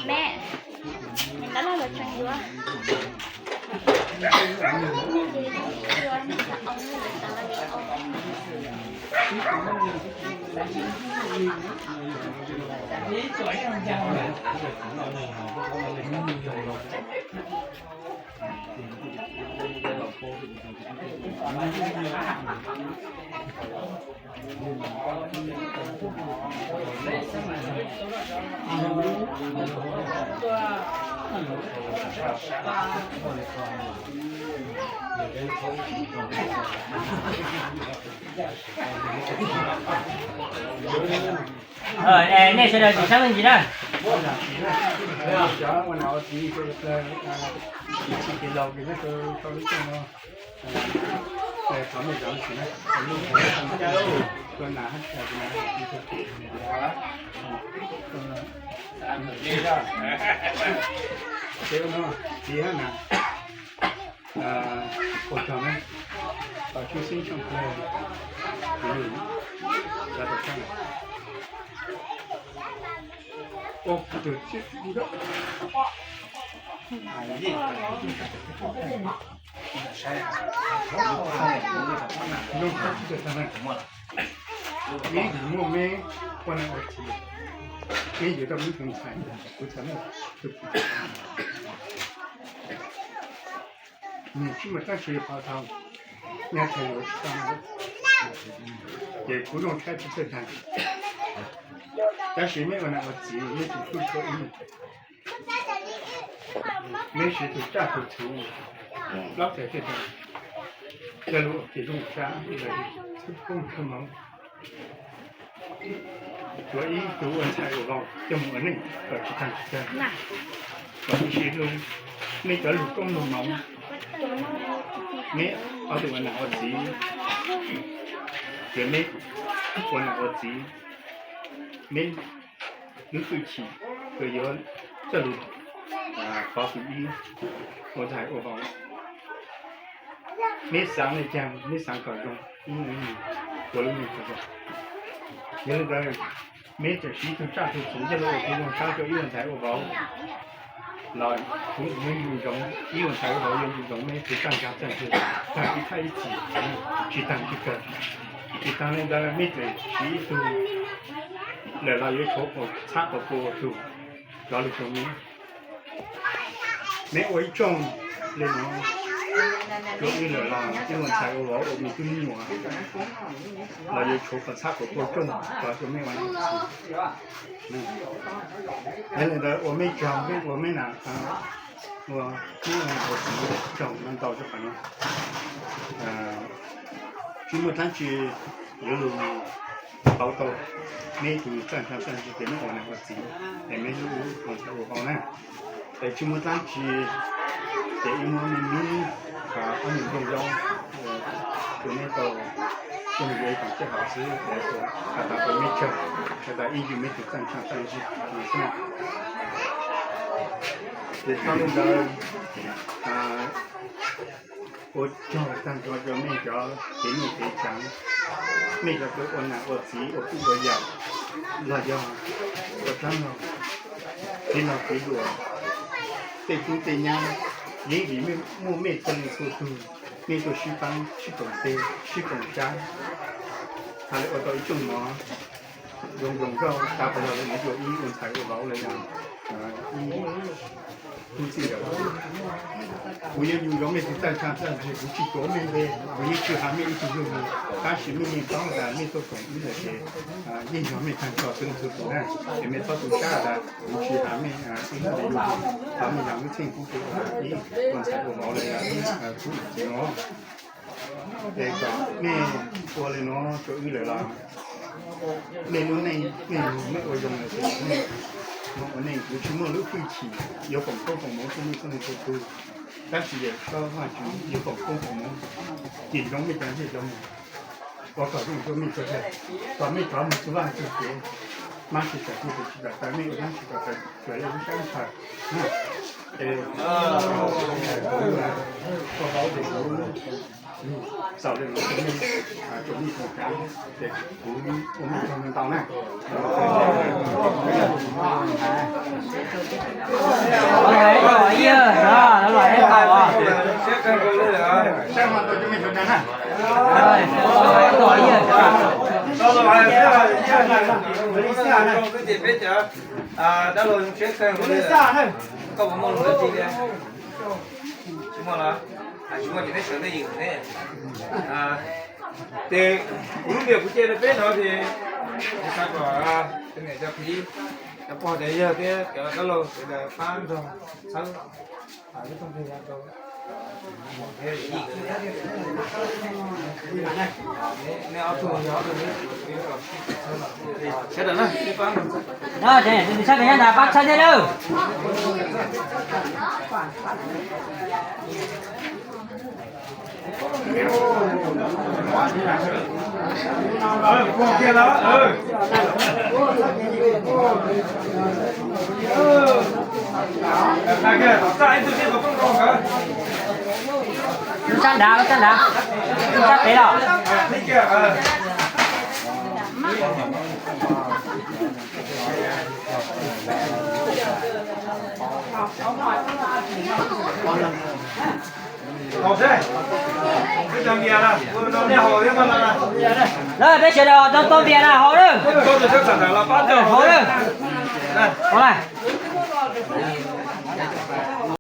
Mẹ, mình đã lo lượt chọn dứa. Nej sawv daws tsis sab me ntsis na. Ua tsaug na, tus xib hwb Xyooj Plig, tus lwm, cov tawm tsab no. Ua tus tsib, meb yus muaj meb ua niam ua txiv, meb yuav tau meb tus ntxhais, kuv txhais muaj tus nws tsis muaj tab sis qhov thaum nyob thaum yuav tsis tau, ces kuv zoo tshaib tsis txawj tag. Tab sis meb ua niam ua txiv meb tsis hlub tshua ib, meb siv tus tsaj tus txhu plaub teg tej tag, coj lug ua kev zoo sab, txhub koob txhub hmoov. Tsuav ib tug ua ntxhais ua vauv coj mus ua neej kom tsis tag tsis kawg, kom tsis sib hlub. Meb cov lug koob lug hmoov, meb ob tug ua niam ua txiv, ces meb ua niam ua txiv, meb lub hwj chim kws yuav coj lug pov tus ib ua ntxhais ua vauv. Meb xaav le caag meb xaav kom zoo, ib mus ib mus ua lub neej kom zoo. Yog li ntawd, meb tseem siv tug tsaj tug txhu coj lug ua kev zoo sab rua ib ua ntxhais ua vauv los kuv yuav ncu ntsoov ib ua ntxhais ua vauv yuav ncu ntsoov meb tug txaj nkaag txaj ntsig tag ib thaj ib txhis, tsis tag tsis kawg. Tsis taag le ntawd meb tseem siv ib tug lawm los yuav tshuav txhab quas pua tug cov lug rua meb. Meb ua ib tsoom le nuav rua wb lawm los ib ua ntxhais ua vauv ua me tub me nyuam los yuav tshuav txhab quas pua tsoom rua meb ua nam ua txiv. Yog le ntawd ua mej tsaug, mej ua mej nam, ua mej ua nam ua txiv tsaug ntau rua qhov nuav. Tsis muaj dlaab tsi yuav lug pauv tau mej tug txaj ntsig txaj ntsig ces mej ua nam ua txiv es mej lub ua ntxhais ua vauv na. Es tsis muaj dlaab tsi ces wb muab mej nub ob nyuag nplooj zaub rua mej tau, ib koom tsij hauv xwb, has tas ua mej tsaug, has tas ib ntsis mej tug txaj ntsig txaj ntsig no xwb na. Ces txog le ntawd ua tsaug taag nrho rua mej cov kev noj kev tsaav, mej cov kws ua nam ua txiv ua puj ua yawm los yog ua dlaab lug, kev noj kev luam, tej tub tej nyab, yeej vim muaj mej txhua leej txhua tug, mej tuaj sib paab sib koom tes sib koom sab, has le ua tau ib tsoom mov zoo zoo nkauj tas pas lug le nuav rua ib ua ntxhais ua vauv le nuav. Ib tug txij nkawm, kuv yuav ncu ntsoov mej tug txaj ntsig txaj ntsig, kuv tsis tuav mej npe, kuv yeej tsis has mej ib tug yug li, tab sis mej yeej paub tas mej tuaj koom wb lawm ces yeej yog mej taag nrho txhua leej txhua tug na. Ces mej txhob tu sab tas kuv tsis has mej ib lub npe yug li, thov mej zam lub txheej pub kuv ib ua ntxhais ua vauv le nuav. Es kom mej ua le nuav rua wb lawm los mej lub neej mej lug mej ua zoo lawm ces mej moog ua neej, kuv tsis muaj lub hwj chim yuav foom koob foom moov rua mej txhua leej txhua tug, tab sis yawm saub Vaajtswv yuav foom koob foom moov, cim ntsoov mej cov ntsej cov muag, ua kom zoo rua mej txhua yawg, kom mej rov moog txug Vaajtswv kev. mab tsis txawm kuj tsis txawm taw, nej ua mab tsis txawm taw, tsuas yog lub sab ntshaw. Ces kuv, kuv txaus li no, tsoom nej tsoom kav, ces kuv ua mej txog ntau na. Dab laug zoo siab kawg, koj puas muaj lus dab tsi li? Tsis muaj los? Tsis muaj ces peb sawv daws ywm ne. Ces kuv lub npe kuv cia rau peb no ces xav kom cov niam cov txiv, cov pog cov yawg thiab cov dab laug sawv daws pab nrog txhawb lub rooj twg rau. Sawv daws pab txhawb thiab lawm. Lub sab nrad, lub sab nrad, lub sab pem los. Lawm, peb sawv daws tau npias na, haus lawm. Haus lawm.